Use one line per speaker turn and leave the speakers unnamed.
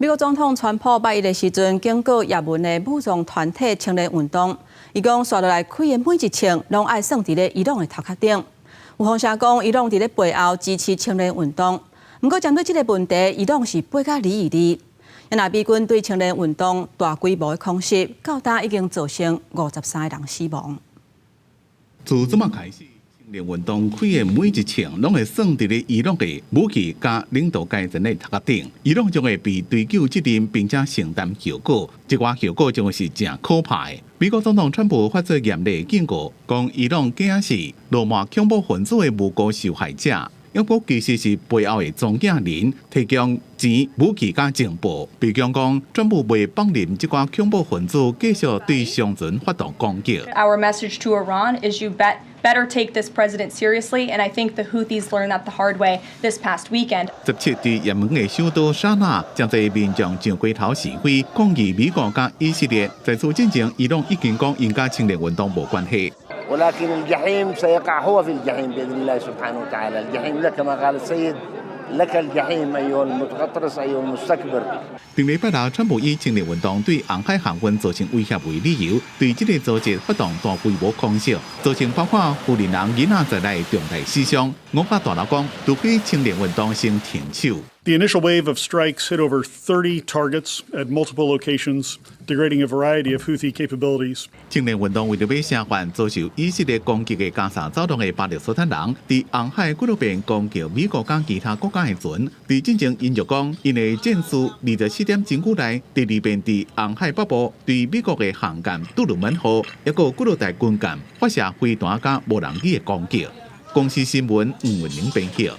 美國總統川普拜一的時陣警告也門的武裝團體青年運動，伊講紲落來開的每一槍，攏愛算佇咧伊朗的頭殼頂。有風聲講伊朗佇咧背後支持青年運動，毋過針對這個問題，伊朗是掰甲離離離。若美軍對青年運動大規模的空襲，到今已經造成53個人死亡。
自這馬開始，青年運動開的每一槍，攏會算佇咧伊朗的武器佮領導階層的頭殼頂。伊朗將會被追究責任，並且承擔後果。這寡後果將會是誠可怕的。美國總統川普發出嚴厲警告，講伊朗驚是羅馬恐怖分子的無辜受害者，抑閣其實是背後的中間人，提供錢、武器佮情報。白宮講，川普袂放任這寡恐怖分子繼續對商船發動攻擊。
Our message to Iran is you better take this president seriously, and I think the Houthis learned that the hard way this past weekend.
17佇也門的首都沙那，誠濟民眾上街頭示威，抗議美國佮以色列在此進前，伊朗已經講𪜶佮青年運動無關係。
ولكن الجحيم سيقع هو في الجحيم بإذن الله سبحانه وتعالى. الجحيم لك كما قال السيد لك الجحيم أيها المتغطرس أيها المستكبر。
頂禮拜六，川普以青年運動對紅海航運造成威脅為理由，對這個組織發動大規模空襲，造成包括婦人、囡仔在內重大死傷。五角大樓講，除非青年運動先停手。
The initial wave of strikes hit over 30 targets at multiple locations, degrading a variety of Houthi capabilities.
青年運動為著欲聲援遭受以色列攻擊的加沙走廊的巴勒斯坦人，佇紅海幾落遍攻擊美國佮其他國家的船。佇進前，𪜶就講，𪜶的戰事24點鐘以內，第二遍佇紅海北部對美國的航艦杜魯門號，抑閣幾落台軍艦發射飛彈佮無人機的攻擊。公視新聞吳文玲編譯。